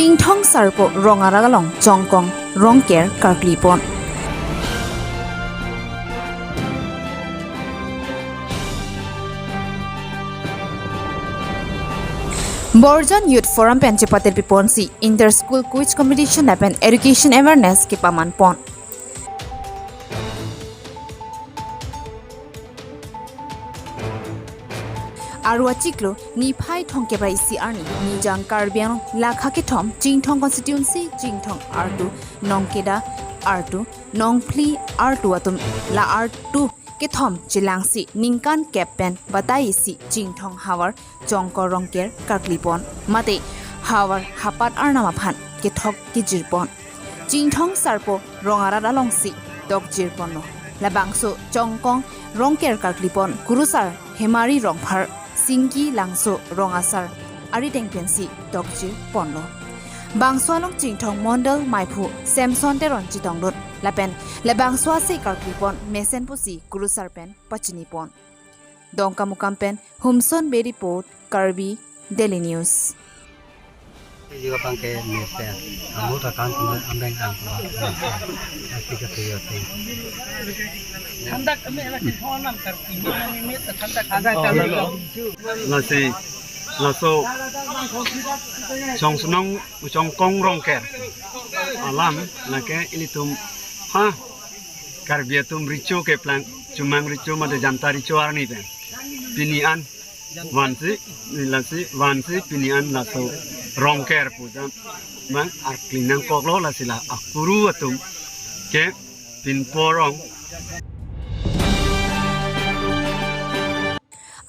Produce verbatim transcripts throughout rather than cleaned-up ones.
Chinthong Sarpo Rong Arat along Chongkong Rongker karkli pon. Borjan Youth Forum pen chepatirpi ponsi Inter School Quiz Competition lapen Education Awareness kepaman pon. Arua chiklo niphai thomkep ra isi arni Nijang Karbi Anglong lakha kethom Chinthong constituency, Chinthong artu, Nongkeda artu, Nongphli artu atum la artu kethom chelangsi ningkan kep pen batai isi Chinthong havar Chongkong Rongker karkli pon. Mate havar hapat arnam aphan kethok kejir pon. Chinthong Sarpo Rong Arat alongsi tokjir ponlo. Labangso Chongkong Rongker karkli pon kurusar Hemari Rongphar, Singki Langso Rong Asar arideng pensi tokjir ponlo. Bangso along Chinthong Mondol maiphu Samson Teron chetongdun lapen labangso ase karkli pon mesen pusi kurusar pen pachini pon. Dongkamukam pen Humson Bey report, Karbi Daily News. Juga pangke mesen, kamu takkan kena ambeng angkua. Nanti ketiga ting. Thandak kami lagi thonam karpi, ini mimit thandak. Lasi, laso, Chongkong, Chongkong Rongker alam, lake ilitum, ha, Karbi atum recho keplang, chomang recho mate janta recho arni pen. Pini an vansi, lasi vansi pini an laso Rongker pu jam mang arkling nangkoklo, lasi la akuru atum kepinpo rong.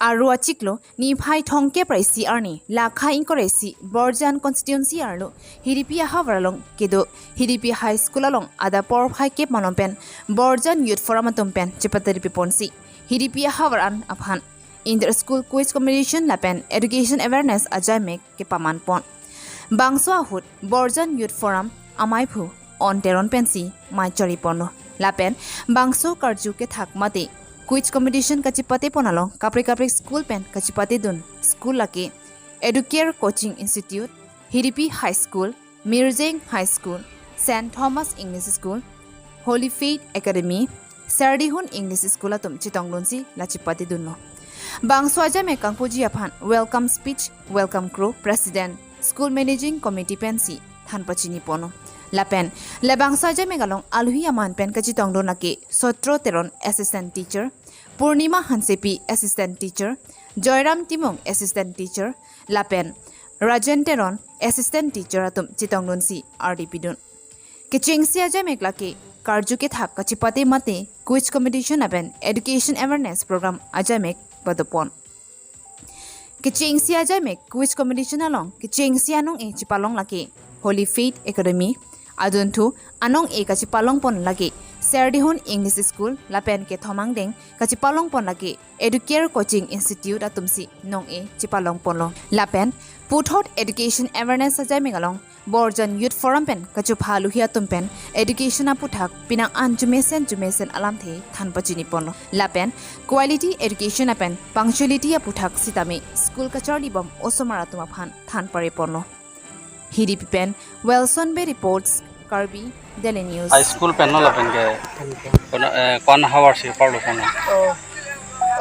Arua chiklo niphai thomkep ra isi arni lakha ingkoi ra isi Borjan constituency arlo Hidipi ahavar along kedo Hidipi High School along adap porphai kep malom pen Borjan Youth Forum atum pen chepatirpi ponsi Hidipi ahavar an aphan Inter School Quiz Competition lapen Education Awareness ajaimek kepaman pon. Bangso ahut Borjan Youth Forum amaiphu On Teron pensi mai chari ponlo. Lapen bangso karju kethak mate quiz competition kachepate pon along kaprek kaprek school pen kachepatedun school lake Educare Coaching Institute, Hidipi High School, Mirjeng High School, Saint Thomas English School, Holy Faith Academy, Serdihun English School atum chetongdunsi la chepatedunlo. Bangso ajaimek kangpuji aphan welcome speech, welcome kro President, School Managing Committee pensi than pachini ponlo. Lapen labangso ajaimek along alohi aman pen kachetongdun lake Sotro Teron Assistant Teacher, Purnima Hansepi Assistant Teacher, Joyram Timung Assistant Teacher, lapen Rajen Teron Assistant Teacher atum chetongdunsi ardi pidun. Kechengsi ajaimek lake karju kethak kachepate mate quiz competition lapen education awareness program ajaimek padopon. Kechengsi ajaimek quiz competition along kechengsi anong-e chepalong lake Holy Faith Academy, adunthu anong-e kachepalong pon lake Serdihun English School lapen kethom angdeng kachepalong pon lake Educare Coaching Institute atumsi nong-e chepalong ponlo. Lapen puthot education awareness ajaimek along Borjan Youth Forum pen kachopha alohi atum pen education aputhak penang an jumesen jumesen alamthe than pachini ponlo. Lapen quality education lapen punctuality aputhak sitame school kacharlibom osomar atum aphan than pare ponlo. Hidipi pen Wilson Bey reports, Karbi Daily News. High school pen no lapen ke kono, eh, ko-an havar si parlo kono? Oh,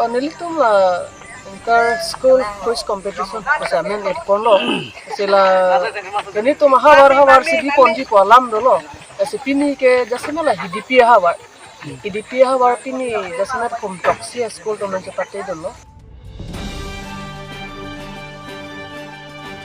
oh, nelitum la inter school quiz competition pusi amen et ponlo. Sila kenitum havar havar si bi ponji pu alam dolo. Lasi pini ke jasemet la Hidipi havar. Hidipi havar pini jasemet hum toksi school atum nangchepatedunlo.